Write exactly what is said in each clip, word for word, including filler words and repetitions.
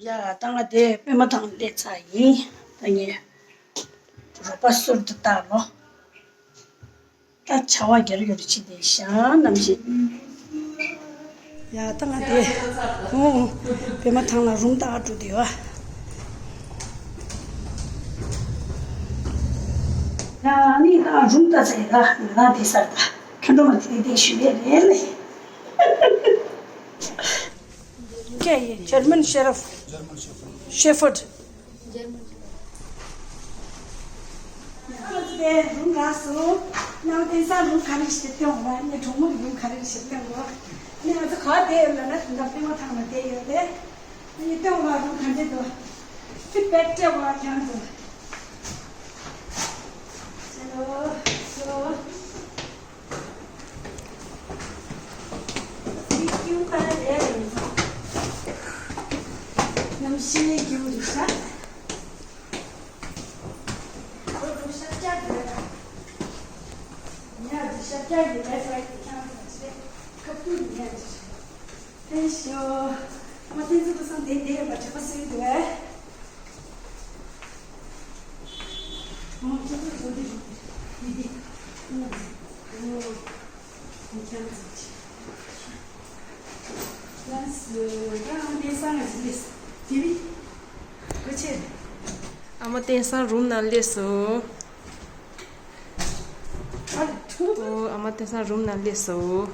ཡ། ད་ང་དེ་པད་མ་ཐང་སླེབས་ཚར་ཡིན། ད་ངས་རོགས་པ་ཟུར་དུ་བཏགས་ལོ། ད་བྱ་བ་རྒྱ་རུ་ཡོད་རེ་ཆི་དེ་ཤ་ནམ་ཞིག་ཡ། ད་ང་དེ་ཨོ་པད་མ་ཐང་ལ་རུམ་བཏགས་འགྲོ་དེ་ཡོད། ཡ་ནི་ད་རུམ་བཏགས་ཚར་ཡིན། ད་ང་རང་དེ་སར་ད་ཁྱོད་འགྲོ་མ་དེ་དེ་ཞུ་ཡས་རེད་ལེ། Okay, German Sheriff. German Shepherd. Shepherd. ང་ཚོ་དེ་རུམ་རག་སོང་། ནང་དེང་སང་རུམ་ག་རེ་ཞིག་སྟོན་འོང་བ། ངའི་གྲོགས་མོ་གི་རུམ་ག་རེ་ཞིག་སྟོན་འོང་བ། ནི་ང་ཚོ་ག་བ་བསྡད་ཡོད་ལབ་ན། ད་པད་མ་ཐང་ལ་བསྡད་ཡོད་དེ། ངས་སྟོན་འོང་བ། རུམ་ག་འདྲ་འདུག་ཕིཌ་བེག་སྤྲད་འོང་བ་ཁྱེད་རང་ཚོ། ཆེ་ལོ། ཆེ་ལོ། གནམ་གཤིས་སྐྱིད་པོ་འདུག་ཤག་ཨ་མ་བསྟན་སང་རུམ་ནང་སླེབས་སོང་། ཨོ། ཨ་མ་བསྟན་སང་རུམ་ནང་སླེབས་སོང་།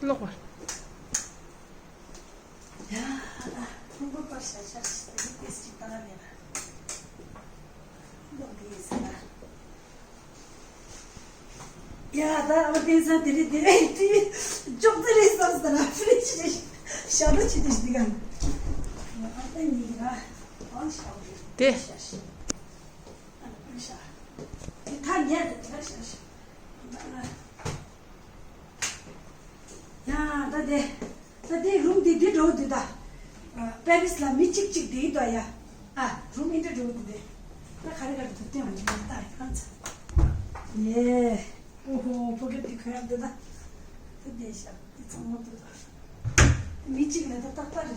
ལོག་པ། ཡ་ད་ཁོང་ཁྲོ་པར་ཤ་ཤ་ཞིག་ཏེ་ཅིག་བཏང་ནས་ལོག་དེ་ཟེར་ན། ཡ་ད་ཨ་བ་བསྟན་སང་དེ་རེད་དེ་རེད་དེ་ཅོག་ཙེ་རེད་བསམ་ཟེར་ན། ཕི་རི་ཇི་རེད། ཞག་ད་ཆི་དེ་ཞིག་འདི་ག་ནི་ཨ་ད་ཉིད་ར་ཨང་ཞག་རེད་དེ་ཞག་ཞིག་ཨ་ན་ཨ་ཞག་དེ་ཐ་ཉལ་དེ་དེ་ར་ཞག་ཞིག་ཡ་ད་དེ། ད་དེ་རུམ་འདི་འདི་འགྲོ་འདི་ད། པེ་རིས་ལ་མི་གཅིག་གཅིག་འདི་ད་ཡ། ཨ་རུམ་འདི་འགྲོ་འདི་དེ། ད་ག་རེ་ག་རེ་འདུག་སྟེ་འོང་འདི་ད་ཡ་ཚ། ཡེ། ཨོ་ཧོ་ཕོ་ཁེ་འདི་ཁོ་ཡ་འདི་ད། ད་དེ་ཤ་འདི་ཚང་མ་འདུག་ད། མི་གཅིག་ལ་ད་ཏག་ཏག་རེད།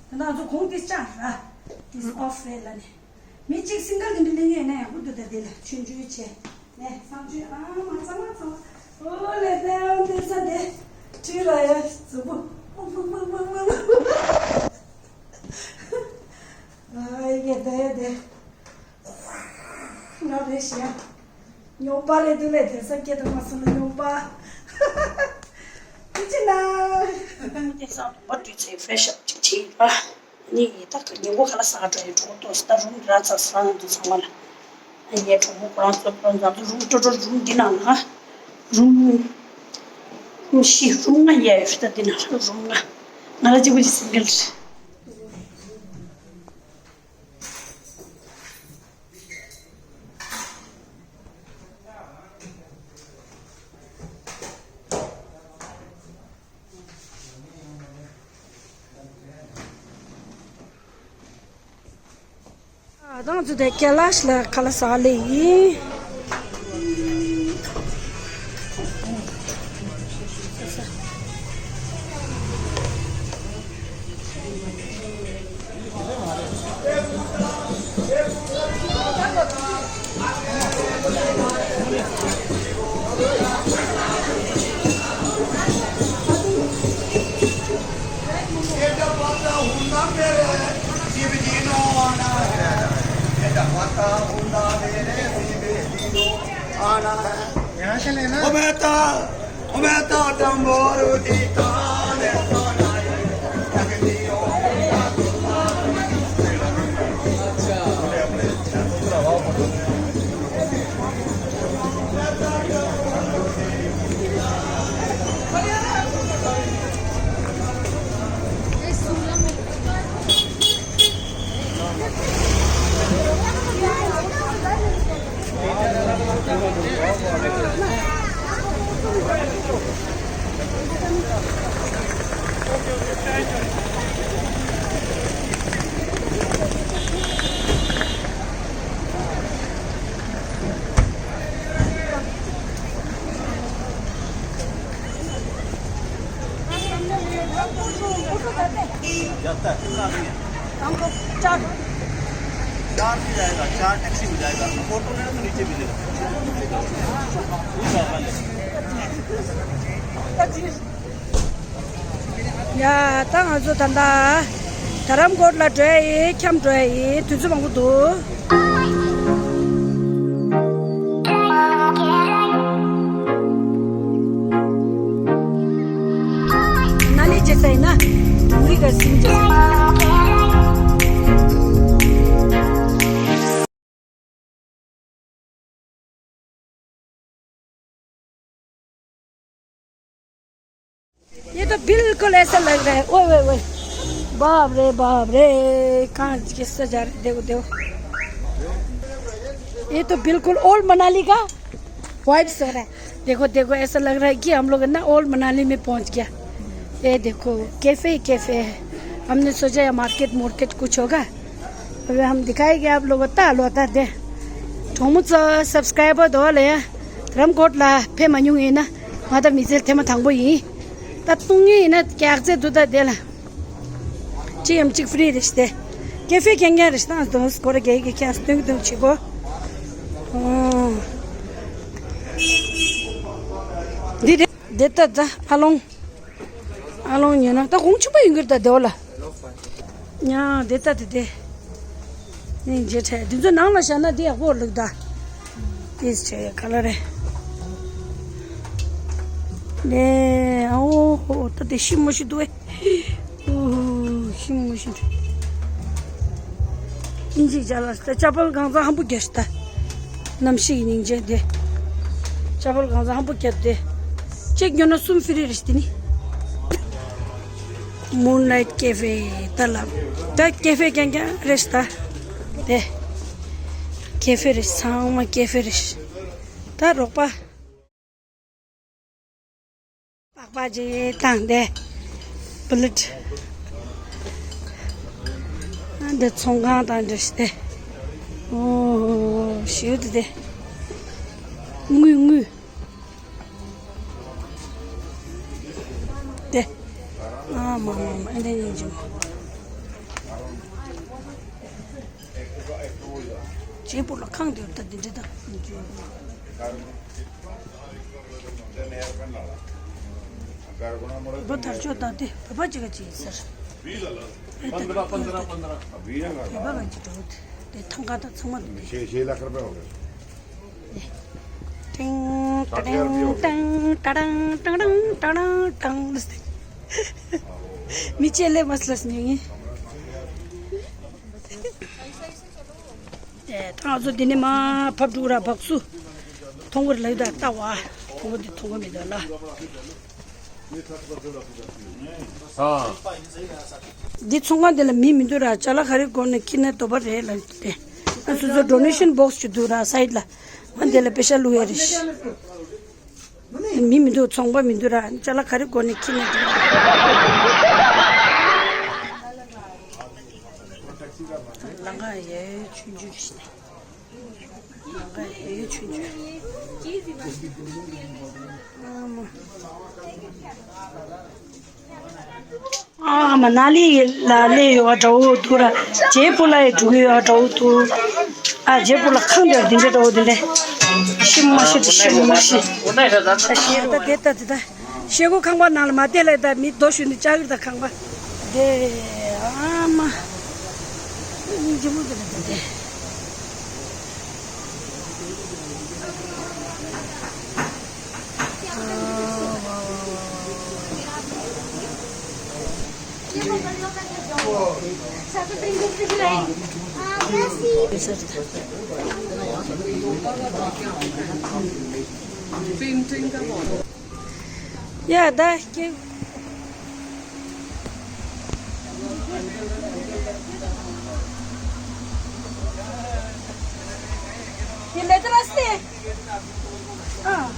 ད་ང་ཚོ་གོང་འདི་བཅག་ར། འདི་ཨོ་ཕ་རེད་ལ་ནི། མི་གཅིག་སིང་གལ་གི་འདི་ལེན་ཡས་ན་ཡག་པོ་འདུག་ད་དེ་ལ་ཆུང་ཆུང་བྱས། ནས་བསང་མཆོད་ཨ་མ་ཚང་མ་ཚང་མ། ཨོ་ལེ་ལེ་ཨོ་འདི་ས་འདི། ཁྲུས་ལ་ཡ་གཟུགས་པོ། ཨོ་མ་མ་མ་མ་མ། ཨ་ཡེ་དེ་དེ། ང་རེ་ཞིག་ཡ། སྨྱོན་པ་རེད་འདུག་ལེ། དེང་སང་སྐད་དུ་མ་སོང་ན་སྨྱོན་པ། ཨ་ཅེ་ན། དེང་སང་དུང་པ་དུས་ཚོད་ཧྥེ་ཤབ་ཅིག་བྱེད་ཡིན་པ། ནི་ད་ཉིན་གུང་ཁ་ལག་ཟ་ག་འགྲོ་ཡི་གྲོགས་ཏོ་སི་ད་རུམ་ར་ཚ་ས་ན་འདུག་ཚང་མ་ལ། ངའི་གྲོགས་པོ་ཁོ་རང་ཚོ་ཁོ་རང་ཚོ་རུམ་ཀྲོ་ཀྲོ་རུམ་འདི་ནང་ལ་རུམ་རུམ་བཞི་རུམ་ལྔ་ཡ་ཡོད་ད་འདི་ནང་ལ་རུམ་ལྔ། ང་ལ་གཅིག་པུ་ཅིག་སིང་གལ་རེད། ཨ་ད་ང་ཚོ་དེ་ཀེ་ལ་ཤི་ལ་ཁ་ལག་ཟ་ལེ་ཡིན། जाता है, कितना आदमी है? हम लोग चार। चार भी जाएगा, चार टैक्सी में जाएगा, फोटो लेना तो नीचे मिलेगा। ཡ། ད་ང་ཚོ་ད་ལྟ་དྷ་རམ་ཀོཊ་ལ་འགྲོ་ཡ་ཡིན། ཁྱམས་འགྲོ་ཡ་ཡིན། དུས་ཚོད་མང་པོ་འདུག་ནཱ་ལི་བྱེད་ས་ཡིན་ན་ཌུང་རི་ག་སིང་ཅེ། ये तो बिल्कुल ऐसा लग रहा है। ओए, ओए, ओए। बाप रे, बाप रे। कहाँ, कैसा जा रहे? देखो, देखो। ये तो बिल्कुल ओल्ड मनाली का वाइब्स हो रहा है। देखो, देखो, ऐसा लग रहा है कि हम लोग ना ओल्ड मनाली में पहुंच गया। ये देखो, कैफे ही कैफे है। हमने सोचा ये मार्केट मार्केट कुछ होगा। अभी हम दिखाएंगे आप लोगों को। ད་ལོ་ད་དེ་གྲོང་མོ་ཚོ་སབ་སི་ཀ་རའི་བར་དོ་ལ་ཡ་དྷ་རམ་ཀོཊ་ལ་ཕེབས་མ་མྱོང་ཡིན་ན། ང་ད་མི་ཚེ་ཐེངས་མ་དང་པོ་ཡིན། ད་བཏུང་ངེས་ཡིན་ན་སྐྱག་རྫས་འདུག་ད་དེ་ལ། ཅི་ཡམ་གཅིག་ཧྥི་རི་རེད་ཤི་དེ། ཀེ་ཧྥེ་རྐྱང་རྐྱང་རེད་ཤི། ད་དོན་སྐོར་རྒྱག་གི་ཁྱེད་སྟོན་གི་འདུག་བྱེད་གོ་འདི་རེད། དེ་ལྟ་ད་ཨ་ལོང་། ཨ་ལོང་ཉོས་ན་ད་གོང་ཆུང་པ་ཡིན་གྱི་རེད་ད་དེ་བ་ལ། ཉ་དེ་ལྟ་དེ་དེ། ནི་འཇེ་ཁྲ་དེ་ཚོ་ནང་ལ་བཞག་ན་དེ་ཡག་པོ་ལུག་ད། དེས་ཆེ་ག་ལ་རེད། ནས་ཨོ་ཧོ་ད་དེ་ཤི་མོ་ཤི་འདུག་ཨེ། ཨོ་ཧོ་ཤི་མོ་ཤི་འདུག་ཨིན་ཇི་ཅ་ལག་ད་ཅ་པལ་གང་ཚང་ཧམ་པོ་རྒྱ་ཤི་ད། གནམ་གཤིས་ཀྱི་སྙིང་རྗེ་དེ། ཅ་པལ་གང་ཚང་ཧམ་པོ་རྒྱབ་སྟེ། གཅིག་ཉོས་ན་གསུམ་ཧྥི་རི་རེད་ཤི་དེ་ནི། Moonlight Cafe ད་ལ། ད་ཀེ་ཧྥེ་རྐྱང་རྐྱང་རེད་ཤི་ད། དེ། ཀེ་ཧྥེ་རེད་ཤི། ཚང་མ་ཀེ་ཧྥེ་རེད་ཤི། ད་རོགས་པ། པགས་པ་ཅིག་བཏང་སྟེ། བུ་ལེཊ། འདི་ཚོང་ཁང་དང་འདྲ་ཤི་སྟེ། ཨོ། ཞེའུ་དེ་དེ། དངུལ་དངུལ། དེ། ཨ་མ་མ་མ་ཨེ་འདྲ་ཡིན་གྱི་མོ། བྱེད་པོ་ལ་ཁང་དེ་ད་འདི་འདྲ་དང་། བོད་པ་དར་ལྕོག་དང་དེ་བོད་པ་གཅིག་ག་གཅིག་ཡིན་ཟེར། བོད་པ་གཅིག་འགྲོ་དེ་དེ་ཐང་ག་དང་ཚང་མ་འདུག་དེ། ཏིང་ཏིང་ཏང་ཏང་ཏང་ཏང་ཏང་ཏང་ཏང་། མི་ཅེ་ལེ་མ་སླ་སི་ནི། ད་ང་ཚོ་འདི་ནས་མར་ཕབ་འགྲོ་ར་བག་སུ། མཐོང་གི་རེད་ལབ་ད་ལྟ་བ། མཐོང་གི་འདི་མཐོང་གི་མི་འདུག་ལ། འདི་ཚོང་ཁང་འདི་ལ་མི་མི་འདུག་ར། ཅ་ལག་ག་རེ་དགོས་ན་ཁྱེར་ན་འདོད་པ་རེད་ལབ་དེ། ཨ་སོ་སོ་ཌོ་ནེ་ཤན་བོག་སི་ཅིག་འདུག་ར་སའིཌ་ལ། ཨ་འདི་ལ་པེ་ཤ་བླུག་ཡ་རེད། མི་མི་འདུག་ཚོང་པ་མི་འདུག་ར། ཅ་ལག་ག་རེ་དགོས་ནས་ཁྱེར་ནས་འགྲོ། ལང་ཀ་ཡའི་ཆུང་ཆུང་ཞིག་ལང་ཀ་ཡའི་ཆུང་ཆུང་། ཨ་མ། ཨ་མ་ནཱ་ལི་ལ་སླེབས་ཡོད་པ་འདྲ་བོ་འདུག་ར། ཇེ་པུ་ལ་ཡི་འགྲོ་གི་ཡོད་པ་འདྲ་བོ་འདུག་ཨ་ཇེ་པུ་ལ་ཁང་དེ་འདི་འདྲ་འདྲ་བོ་འདི་འདྲ། ཤི་མ་ཤི་དེ་ཤི་མ་ཤི། ད་དེ་ད་དེ་ད་ཤེལ་སྒོ་ཁང་པ་ནང་ལ་མ་བསྡད་ལ་ད་མི་རྡོ་ཞུ་ནི་ལྕགས་ཀྱི་ད་ཁང་པ། དེ་ཨ་མ། སྙིང་རྗེ་མོ་དེ་ད་དེ་དེ། ཡ་ད་ཀྱེ། ཡ་ལེ་ཏ་ར་སྟེ། ཨ།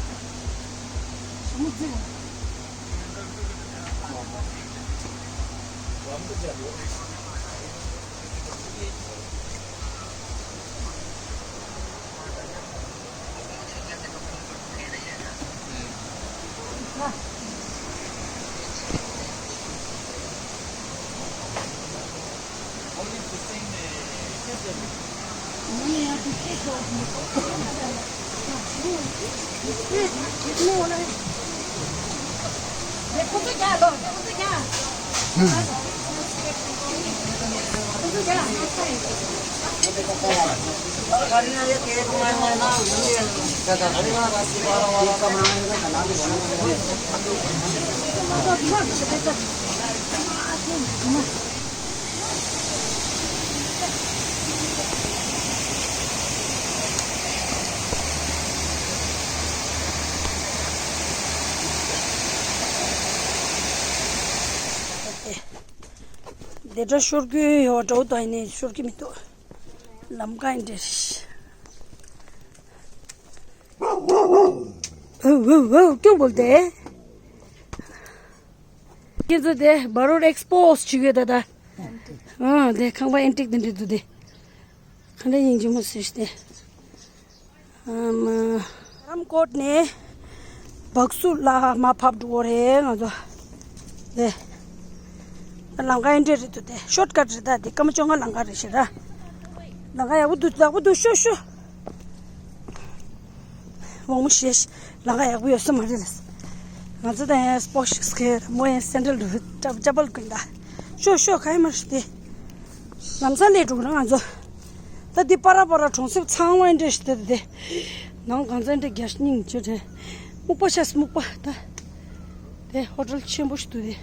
དེ་འདྲ་ཤོར་གི་ཡོད་འགྲོ་དང་ནི་ཤོར་གི་མི་འདུག་ལམ་ཀ་ཡིན་འདྲ། ཝ་ཝ་ཝ་ཀྱོ་བོལ་ཏེ། ཁྱེད་ཚོ་དེ་བ་རོར་ཨེགས་པོ་སི་བྱེད་ཀྱི་ཡོད་ད་ད། ཨ་དེ་ཁང་པ་ཨེན་ཊིག་དེ་འདྲ་འདུག་དེ། ག་འདྲ་ཡིན་གྱི་མོ་ཟེར་ཏེ། ཨམ། རམ་ཀོཊ་ནས་བག་སུ་ལ་མར་ཕབ་འགྲོ་གི་རེད་ང་ཚོ། དེ། ལམ་ཁ་ཨེ་འདྲ་རེད་འདུག་དེ་ཤོཊ་ཀཊ་རེད་ད་དེ་སྐར་མ་བཅོ་ལྔ་ལམ་ཁ་རེད་ཤག་ར། ལམ་ཁ་ཡག་པོ་འདུག་ཡག་པོ་འདུག་ཤོ་ཤོ། དབང་མོ་ཞེས་ལམ་ཁ་ཡག་པོ་ཡོད་ས་མ་རེད་ལ། ང་ཚོ་ད་ཡང་སྤོ་ཤིག་སྐེ་མོ་ཡང་སེན་ཌལ་འདུག་ཅབ་ཅབ་པལ་གོན་ད། ཤོ་ཤོ་ག་ཡིན་མ་རེད་དེ། ལམ་སང་སླེབས་འགྲོ་གི་རེད་ང་ཚོ། ད་འདི་པ་ར་པ་ར་གྲོང་གསེབ་ཚང་མ་འདྲ་ཞིག་ད་དེ། ནང་གང་ཚང་འདྲ་རྒྱ་སྙིང་རྗེ་དྲན། སྨུག་པ་ཤ་སྨུག་པ་ད། དེ་ཧོ་ཊེལ་ཆེན་པོ་ཞིག་འདུག་དེ།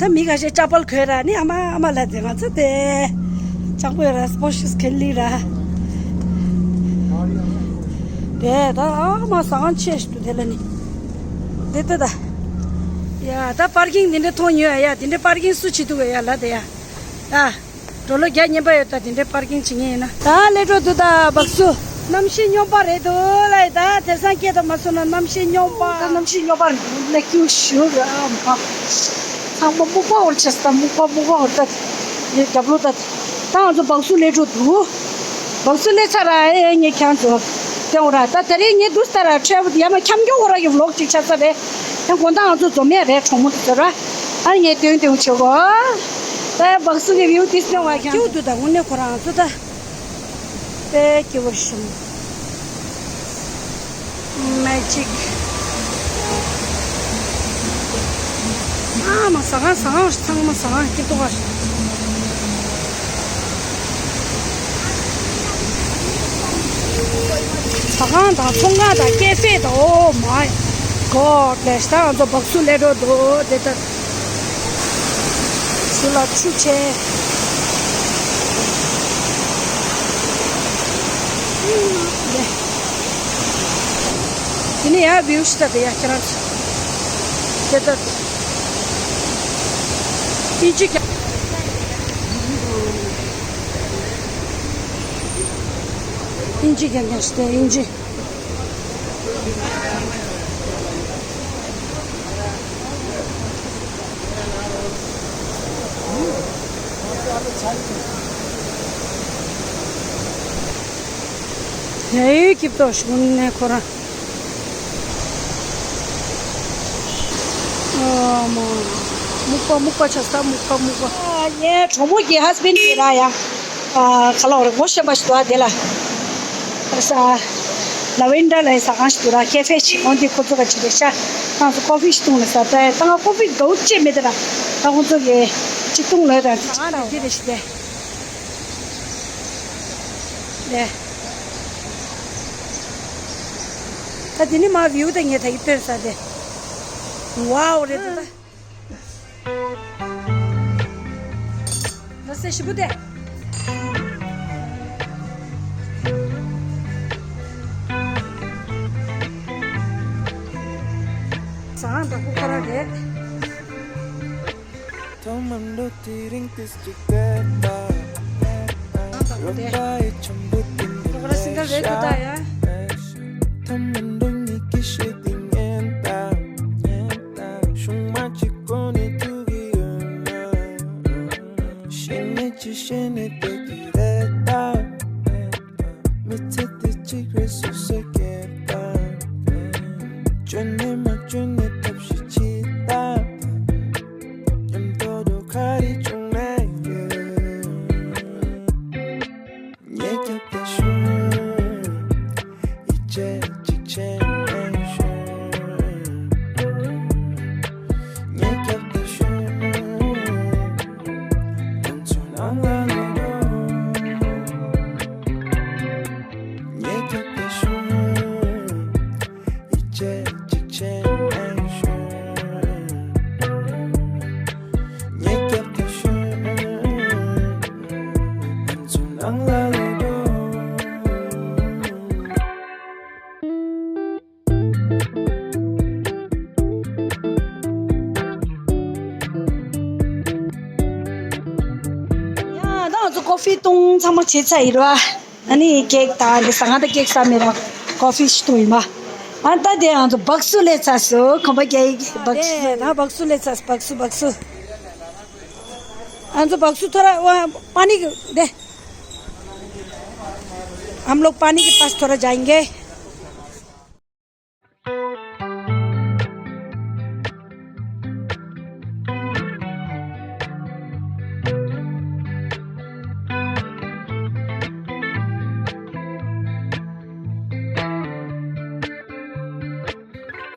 ད་མི་ཁ་ཤས་ཅབ་པལ་གོན་ར་ནི་ཨ་མ་ཨ་མ་ལ་དེ་ང་ཚོ་དེ། ཅང་པོ་ར་སྤོ་ཤིག་གན་ལི་ར། དེ་ད་ཨ་མ་ཟ་ཁང་ཆེ་ཞིག་འདུག་དེ་ལ་ནི། དེ་ལྟ་ད། ཡ་ད་པར་ཀིང་འདི་འདྲ་མཐོང་ཉོས་ཡ་དེ་འདྲ་པར་ཀིང་སུ་བྱེད་འདུག་ཡ་ལ་དེ་ཡ། ཨ། འགྲོ་ལོ་བརྒྱ་ཉན་པ་ཡོད་ད་དེ་འདྲའི་པར་ཀིང་བྱེད་ངེས་ཡིན་ན། ད་སླེབས་འགྲོ་འདུག་ད་བག་སུ། གནམ་གཤིས་སྙོམས་པ་རེད་འདུག་ལ་ཡི་ད་དེང་སང་སྐད་དུ་མ་སོང་ན་གནམ་གཤིས་སྙོམས་པ། ད་གནམ་གཤིས་སྙོམས་པ་རེད་འདུག་ལེགས་སྐྱོ་ཞུ་ར་མ། ཚང་མ་སྨུག་པ་འོར་ཆེ་ས་ད་སྨུག་པ་སྨུག་པ་འོར་ད། ངའི་རྒྱབ་ལོགས་ད། ད་ང་ཚོ་བག་སུ་སླེབས་འགྲོ་འདུག་བག་སུ་སླེབས་ཚར་ར་ཨེ་ངས་ཁྱེད་ཚོ། སྟོན་འོ་ར་ད་དེ་རིང་ངས་འདུག་ལྟ་ར་ཁྲལ་བུ་དེ་ཡ་མ་འཁྱམ་སྐྱོ་འོ་ར་གི་ཝི་ལོག་ཅིག་ཆགས་ས་རེད། ཡང་དགོང་དག་ང་ཚོ་འཛོམས་ཡ་རེད་གྲོགས་མོ་དེ་ཚོ་ར། ཨ་ངས་སྟོན་སྟོན་བྱེད་གོ། ད་བག་སུ་གི་བིའུ་ཏིས་ནས་བ་ཀྱང་། སྐྱིད་འདུག་ད་དངོས་གནས་ཁོ་རང་ཚོ་ད། དཔེ་སྐྱིད་པོ་ཞིམ། མེ་ཇིག་ཨ་མ་ཟ་ཁང་ཟ་ཁང་ཚང་མ་ཟ་ཁང་སྐྱིད་པོ་ག་ཟ་ཁང་དང་ཚོང་ཁང་དང་ཀེ་ཧྥེ་དང་ཨོ་མའི་གོཌ་ལས་ད་ང་ཚོ་བག་སུ་ལས་འགྲོ་འདུག་དེ་ལྟར། ཆུ་ལ་ཆུ་ཆེ། དེ་ནས་ཡར་བིའུ་ཞིག་ལྟ་དེ་ཡར་ཁྱེད་རང་ཚོ། དེ་ལྟར། ཨིན་ཇི་ཀྱང་། ཨིན་ཇི་ཀྱང་ཀྱང་ཞིག་ལྟ་ཨིན་ཇི། ཡའི་སྐྱིད་པོ་ཞིག་ནས་ཁོ་རང་། ཨ་མ། སྨུག་པ་སྨུག་པ་ཆགས་ས་སྨུག་པ་སྨུག་པ། ངའི་གྲོགས་མོ་གི་ཧས་བྷེན་ཌི་ར་ཡ། ཨ་ག་ལ་བར་ངོ་ཤེས་པ་ཞིག་འདུག་ཨ་དེ་ལ། ཨ་ས། ལ་ཝེན་ཌར་ལ་ཡི་ཟ་ཁང་ཞིག་འདུག་ར་ཀེ་ཧྥེ་ཞིག་འོན་ཏེ་ཁོ་ཚོ་ག་ཅིག་རེད་ཤག་ང་ཚོ་ཀོ་ཧྥི་ཞིག་བཏུང་ལ་ཟ་ད་ད་ང་ཀོ་ཧྥི་དགའ་བོ་ཅིག་མེད་དེ་ར། ད་ཁོ་ཚོ་གི་ཅིག་བཏུང་ལ་ད། ཟ་ཁང་ར་དེ་རེད་ཤི་དེ། དེ། ད་དེ་ནི་མ་བིའུ་ད་ངས་ད་གི་སྟོན་ས་དེ། ཝའོ་རེད་ད་ད། ལ་སེ་ཞིབ་པོ་དེ། ཟ་ཁང་དང་པོ་ཁོ་རང་རེད། ཐོག་མར་འགྲོ་དུས་རིང་དུས་གཅིག་བསྡད་པ། རོགས་པ་ཡི་ཆུན་པོ་དེ་འདྲ་རེད་ཤག་ཐོག་མར་འགྲོ་ཉིད་ཀྱི་ཤེས་དེ་ཉན་དང་། ཤུང་མ་གཅིག་གོ་ནས་ཐུག་གི་ཡོད་ན། ཤེས་ནས་ཅི་ཤེས་ནས་བསྡད་ཀྱི་རེད་ད། མི་ཚེ་འདི་གཅིག་རེད་སོ་སོས་སྐྱེས་པ། བཅོས་ནས་མ་བཅོས་ནས་ཐབས་ཤེས་བྱེད་ད། མཉམ་དུ་འགྲོ་ག་རེ་བྱུང་ན་ཡོད། ཕི་བཏུང་ཚང་མ་བྱས་ཚར་ཡིན་ར། ཨ་ནི་ཀེག་དང་འདི་ཟ་ང་ད་ཀེག་ཟ་མི་ར། ཀོ་ཕི་ཞིག་བཏུང་ཡིན་པ། ཨ་ད་དེ་ང་ཚོ་སྦག་སུ་ལས་ཚར་སོ། ཁོམ་པ་རྒྱག་ཡིག་སྦག་སུ། ད་སྦག་སུ་ལས་ཚར་སོ། སྦག་སུ་སྦག་སུ། ཨ་ཚོ་སྦག་སུ་ཐོ་ར་ཝ་པ་ནི་གི་དེ། हम लोग पानी के पास थोड़ा जाएंगे।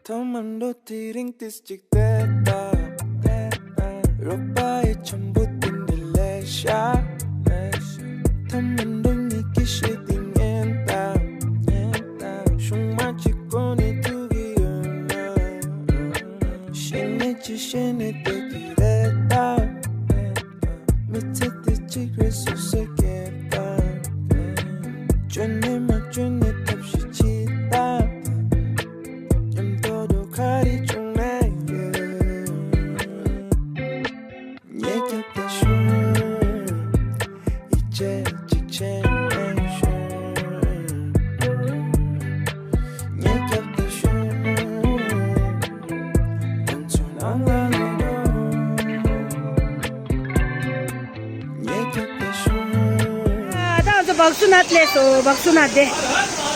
ཐོག་མར་འགྲོ་དུས་རིང་ཏིས་གཅིག་དེ་ལྟ། རོགས་པ་ཡི་འཆམ་པོ་དེ་འདྲ་ལས་ཤ། ཐོག་མར་འགྲོ་ངེས་ཀྱི་ཤེས་དེ་ངན་ལྟ། ཤུང་མ་གཅིག་གོ་ནས་ཐུག་གི་ཡོད་ན། ཤེས་ནས་ཅི་ཤེས་ནས་དེ་གི་རེད་ད། མི་ཚེ་དེ་གཅིག་རེད་སུ་སུ་སྐད་ད། བཅོས་ནས་མ་བཅོས་ནས་ཐབས་ཤེས་ཅི་ད། མཉམ་དུ་འགྲོ་ག་རེ་བྱུང་ན་ཡོད། ཉེ་རྒྱབ་ཏུ་ཤོག་ཡིད་ཆེས་གཅིག་བྱས་ནས་ཤོག་ཉེ་རྒྱབ་ཏུ་ཤོག་ང་ཚོ་ནང་ལ་ལོག་ཉེ་རྒྱབ་ཏུ་ཤོག་ཨ་ད་ང་ཚོ་སྦག་སུ་ནང་སླེབས་སོང་། སྦག་སུ་ནང་དེ།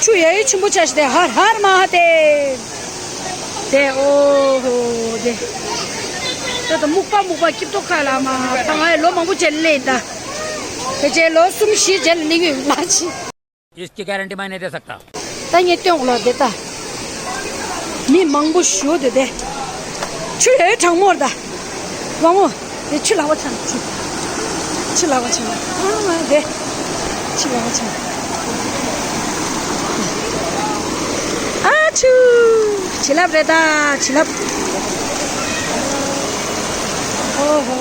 ཆུ་ཡ་ཡི་ཆེན་པོ་ཆགས་ཤིག་དེ་ཧར་ཧར་མ་ཧ་དེ། དེ་ཨོ་ཧོ་དེ། ད་ད་སྨུག་པ་སྨུག་པ་སྐྱིབ་ཏོ་ཁ་ལ་མ་ཧ་ད་ང་ལོ་མང་པོ་བྱས་ལེ་ད། དེ་རྗེས་ལོ་གསུམ་བཞི་རྗེས་ལ་ལེ་གི་མ་ཕྱིན། इसकी गारंटी मैं नहीं दे सकता। ད་ངས་སྟོན་གོ་ལ་དེ་ད། མི་མང་པོ་ཞུ་དེ་དེ། ཆུ་ཡོད་གྲང་མོར་ད། ལོ་མོ། དེ་ཆུ་ལག་པ་ཆང་ཆུ། ཆུ་ལག་པ་ཆང་ཨ་མ་དེ། ཆུ་ལག་པ་ཆང་། ཨ་ཆུ། བྱིན་རླབས་རེད་ད་བྱིན་རླབས། ཨོ་ཧོ།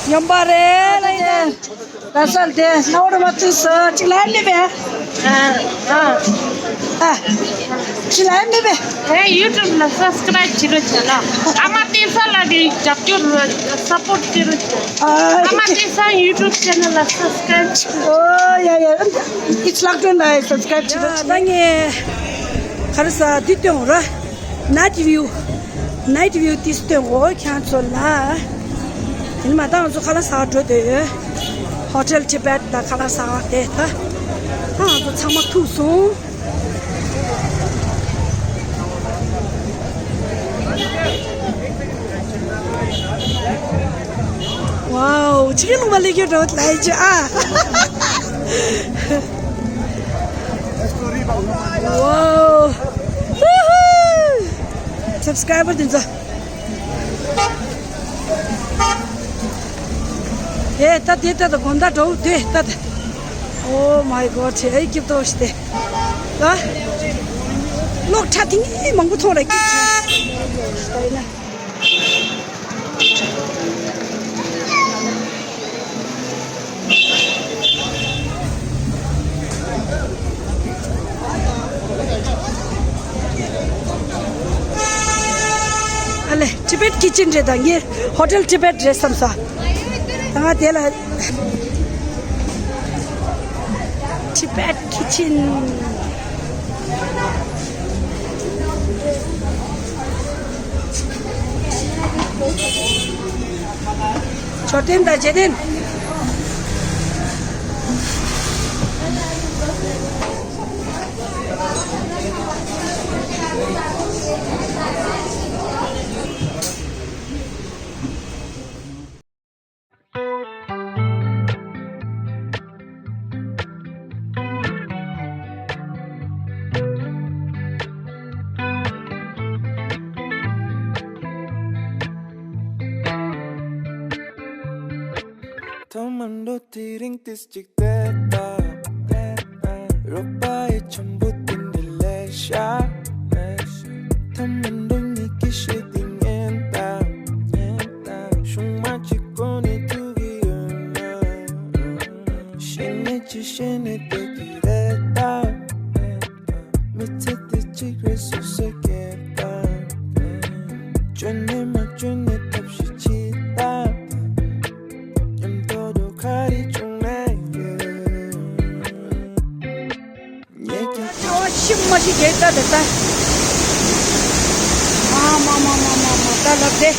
ཉམས་པ་རེད་ལ་ཡིན་ན། ད་སལ་དེ་ནོར་མ་ཐུག་སོ་གཅིག་ལ་མི་བས། ཨ་ཨ་གཅིག་ལ་མི་བས། ཨེ་ཡུ་ཊུབ་ལ་སབ་སི་ཀ་རའིབ་བྱེད་རོགས་བྱས་ལ། ཨ་མ་བསྟན་ས་ལ་རེ་རྒྱབ་སྐྱོར་སཔོར་ཊི་བྱེད་རོགས་བྱས། ཨ་མ་བསྟན་ས་ཡུ་ཊུབ་ཆེ་ནལ་ལ་སབ་སི་ཀ་རའིབ་བྱེད་རོགས་བྱས། ཨོ་ཡ་ཡ། ཨིཊ་ལག་ཏོན་ལ་སབ་སི་ཀ་རའིབ་བྱེད་རོགས་བྱས། ད་ངས་ག་རེ་ཟ་དུས་སྟོན་ར། Night view, night view ཏིས་སྟོན་གོ་ཁྱང་ཚོ་ལ། ཡིན་མ་ད་ང་ཚོ་ཁ་ལག་ཟ་འགྲོ་འདོད་ཡོད། ཧོ་ཊེལ་ཊི་བེཊ་ད་ཁ་ལག་ཟ་དེ་ད། ད་ང་ཚོ་ཚང་མ་ཐུག་སོང་། ཝའོ། ཅི་གི་ལུང་མ་ལེགས་ཡོད་འགྲོ་ལ་ཡི་ཅི་ཨ། ཝའོ། སབ་སི་ཀ་རའི་བར་དེ་ཚོ། ཨེ་ད་དེ་ད་ད་དགོང་དག་འགྲོ་དེ་ད་ད། Oh my God ཆེ་ཨེ་སྐྱིད་ཏོ་ཞིག་དེ། ད། གློག་ཁྲ་ཐིང་ངེ་མང་པོ་ཐོག་ལ་སྐྱིད་ཆེ། ད་ཡིན་ན། ཨ་ལེ། ཊི་བེཊ་ཁི་ཆན་རེད་ད། ངས་ཧོ་ཊེལ་ཊི་བེཊ་རེད་བསམ་ས། ད་ང་དེ་ལ། ཊི་བེཊ་ཁི་ཆན། བསྟན་དང་རྗེས་བསྟན། ཐ་མ་འགྲོ་དེ་རིང་ཏིས་གཅིག་བསྡད་ད། རོགས་པ་ཡི་འཆམ་པོ་དེ་འདྲ་ལས་ཤ། ཐ་མ་འགྲོ་མི་གི་ཤེས་དེ་ཉན་ད། ཤུང་མ་གཅིག་གོ་ནས་ཐུག་གི་ཡོད་ན། ཤེས་ནས་ཅི་ཤེས་ནས་བསྡད་ཀྱི་རེད་ད། མི་ཚེ་འདི་གཅིག་རེད་སུ་ཟེར་གྱི་ད། བཅོས་ནས་མ་བཅོས་ནས་ཐབས་ཤེས་བྱེད་ད། མཉམ་དུ་འགྲོ་ག་རེ་བྱུང་ན་ཡོད། ངས་ཀྱང་ཁྱོད་ཤི་མ་ཤི་གེ་ད་དེ་ད། མ་མ་མ་མ་མ་མ་ད་ལབ་དེ།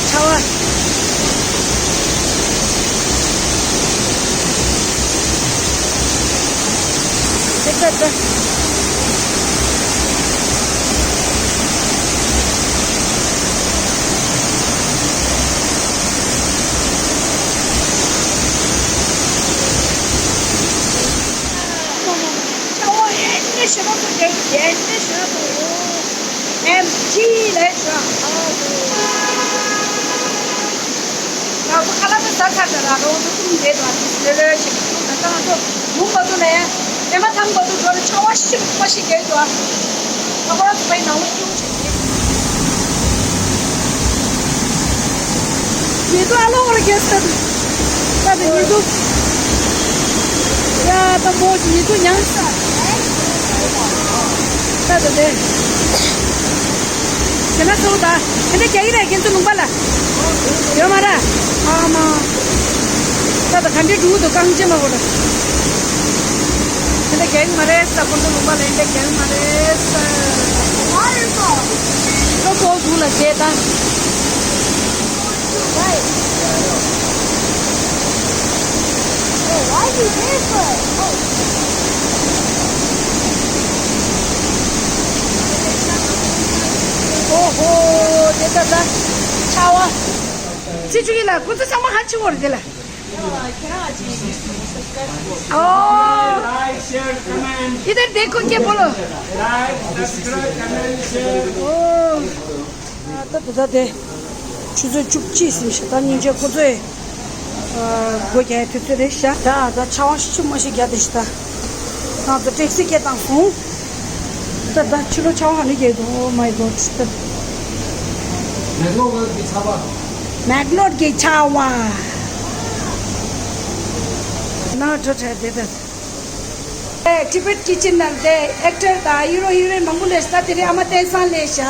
ཆ་བ། དེ་ད་ད། ཆ་བ་ཡན་ནས་ཞེ་པོ་ཀུན་དེ་ཡན་ནས་ཞེ་པོ། ཨེམ་ཆི་ལས་ཞོ། ང་ཚོ་ཁ་ལག་ཏུ་ཟ་ཚར་ཟ་ལ་རོ་ཏུ་ཀུན་དེ་དང་ཏུ་ཟེར་རེ་ཆེ་ཏུ་ད་ང་ཚོ་མུ་ག་ཏུ་ལས་ཨེ་མ་ཐང་ག་ཏུ་འགྲོ་རེ་ཆ་བ་ཤི་མ་ཤི་གེ་དུ་ཨ། ད་ཁོ་ར་ཚོ་པའི་ནང་ལ་ཅུང་ཆེ། ཉི་ཚུ་ཨ་ལོ་བར་གེ་སྟ་དུ། ད་དུ་ཉི་ཚུ། ཡ་ད་མོ་ཞིག་ཉི་ཚུ་མྱངས་ས། ད་དུ་དེ། དེ་ན་སོང་ད། དེ་འདྲ་རྒྱག་གི་རེད་ཁྱེད་ཚོ་ལུང་པ་ལ། ཡོད་མ་རེད། ཨ་མ། ད་ད་ག་འདྲའི་འབྲུག་ཏུ་རྐང་རྗེས་མ་གོ་ར། དེ་འདྲ་རྒྱག་གི་མ་རེད་ས་ཁོ་ཚོ་ལུང་པ་ལ་དེ་འདྲ་རྒྱག་གི་མ་རེད་ས། ལོ་ཁོ་དུ་ལ་བྱས་ད། Why? Oh, why you there for? Oh. ཨོ་ཧོ། དེ་ད་ད། ཆ་བ། ཚེ་ཆུ་ཡིན་ལ་ཁོ་ཚོ་ཚང་མ་ཧ་ཆི་བོར་དེ་ལ། ཨོ། इधर देखो क्या बोलो। ཨོ། ད་ད་ད་དེ། ཆུ་ཚོད་བཅུ་གཅིག་ཟིན་ཤག་ད་སྙིང་རྗེ་ཁོ་ཚོས། སྒོ་རྒྱག་ཡ་དུས་ཚོད་རེད་ཤག་ད་ད་ཆ་བ་ཤི་ཆུ་མ་ཤི་རྒྱག་དེ་ཤི་ད། ང་ཚོ་ཊེག་སི་སྐད་བཏང་སོང་། ད་ད་ཕྱི་ལོ་ཆ་བ་ཧ་ནི་རྒྱག་འདུག Oh my God ད། མེག་ལོ་ནོར་གྱི་ཆ་བ། མེག་ལོ་ནོར་གྱི་ཆ་བ། ན་ཁྲ་ཁྲ་དེ་ད། ཨེ་ཊི་བེཊ་ཀི་ཅན་ནང་དེ་ཨེག་ཊར་དང་ཧི་རོ་ཧི་རོ་ཡིན་མང་པོ་སླེབས་ཤག་ད་དེ་རིང་ཨ་མ་བསྟན་སང་སླེབས་ཤག་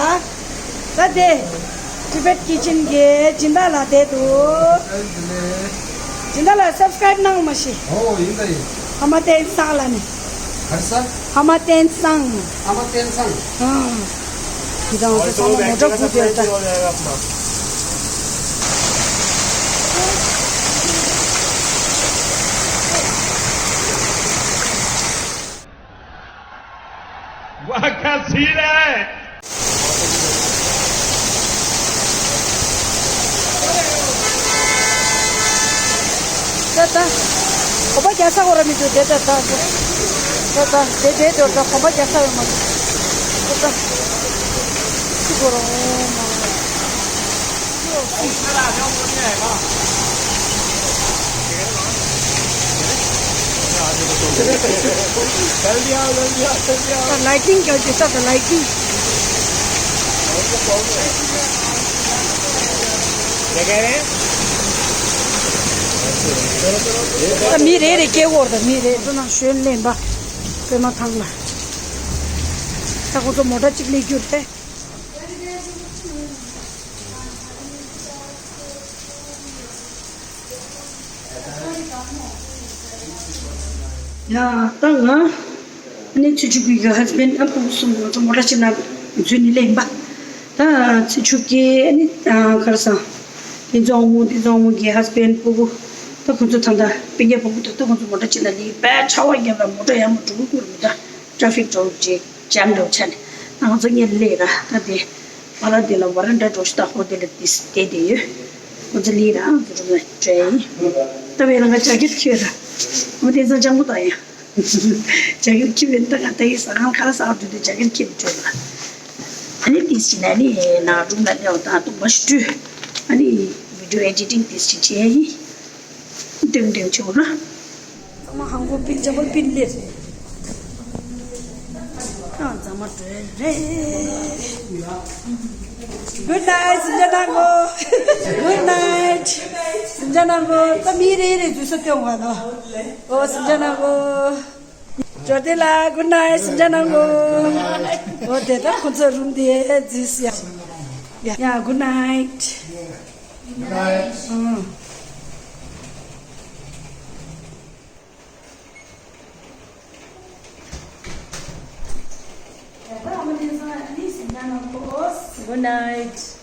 ད་དེ་ཊི་བེཊ་ཀི་ཅན་གྱི་སྦྱིན་བདག་ལགས་བསྡད་འདུག་སྦྱིན་བདག་ལགས་སབ་སི་ཀ་རེབ་གནང་མ་ཤེས། ཨོ་ཡིན་ད་ཡིན། ཨ་མ་བསྟན་སང་ལ་ནི། ག་རེ་ཟ། ཨ་མ་བསྟན་སང་། ཨ་མ་བསྟན་སང་། ཨང་། དེ་དང་ཚོ་ཚང་མ་མོ་ཊ་སྒུག་བསྡད་ད། ཝ་ཁ་སི་རེད། ད་ད། གོམ་པ་རྒྱག་ས་འོ་ར་མི་འདུག་དེ་ད་ད། ད་ད་དེ་དེ་དོར་ད་གོམ་པ་རྒྱག་ས་ཡོད་མ་རེད། ད་ད། ཅི་དགོས་ར་འོ་མ། ད་ལའི་ཀིང་རྒྱག་རྒྱུ་ད་ད་ལའི་ཀིང་། ད་མི་རེ་རེ་སྐྱེ་བོར་ད་མི་རེ་ཚོ་ནང་ཞོན་ལེན་པ། པད་མ་ཐང་ལ། ད་ཁོ་ཚོ་མོ་ཊ་གཅིག་སླེབས་རྒྱུ་རེད། ཡ་ད་ང་ཨ་ནི་ཚེ་མཆོག་གི་ཧ་སི་བྷེན་ཨ་ཕྲུ་གུ་གསུམ་ང་ཚོ་མོ་ཊ་ཕྱིན་ན་འཛུལ་ནི་ལེན་པ། ད་ཚེ་མཆོག་གི་ཨ་ནི་ག་རེ་ཟ། དེ་ཚོ་ཨ་མོ་དེ་ཚོ་ཨ་མོ་གི་ཧ་སི་བྷེན་ཕྲུ་གུ། ད་ཁོ་ཚོ་ད་ལྟ་སྤུན་ཀྱག་ཕྲུ་གུ་ད་ལྟ་ཁོ་ཚོ་མོ་ཊ་ཕྱིན་ན་ལེན་པས་ཆར་པ་བརྒྱབ་ལ་མོ་ཊ་ཡར་མར་འགྲོ་གི་ཁུར་མི་ད་ཊ་ཕིག་འགྲོ་བྱེད་ཇམ་འགྲོ་ཆ་ནས་ང་ཚོ་ངས་ལས་ར་ད་དེ། བ་ར་དེ་ལ་བ་ར་འདྲ་འགྲོ་ཤི་ད་ཧོ་དེ་ལ་དེ་སི་དེ་དེ་ཡོད། ཁོ་ཚོ་ལི་ར་ཨང་ཚོ་རུ་ང་བྲལ་ཡིན། ད་བས་ལ་ང་ཇ་ཀེ་ཊི་ཁྱོད་ར། ཨོ་དེ་ཚོ་ཅང་པོ་ད་ཡ། ཇ་ཀེ་ཊི་ཁྱོད་བས་ད་ང་ད་ཡི་ས་ཁང་ཁ་ར་ས་ཨ་དུ་དེ་ཇ་ཀེ་ཊི་ཁྱོད་བྲལ་ལ། ཨ་ནི་དེ་སི་ན་ནི་ན་རུ་ང་ལེའོ་ད་ཏུ་བ་ཤི་ཏུ། ཨ་ནི་བི་ཌི་ཡོ་ཨེ་ཌི་ཊིང་དེ་སི་བྱེད་ཡིན། ཏིང་ཏིང་ཆུང་ལ། ཚང་མ་ཧང་གོ་པིན་ཅ་པོ་པིན་ལེར། ཨ་ཚང་མ་བྲོས་རེད། Good night སིན་ཇ་ནང་གོ། Good night སིན་ཇ་ནང་གོ། ད་མི་རེ་རེ་འཛུལ་ས་སྟོན་བ་ནོ། ཨོ་སིན་ཇ་ནང་གོ། ཇོ་དེ་ལ་good night སིན་ཇ་ནང་གོ། ཨོ་དེ་ད་ཁོ་ཚོ་རུམ་དེ་འཛུལ་ཡ། ཡ་good night Good night.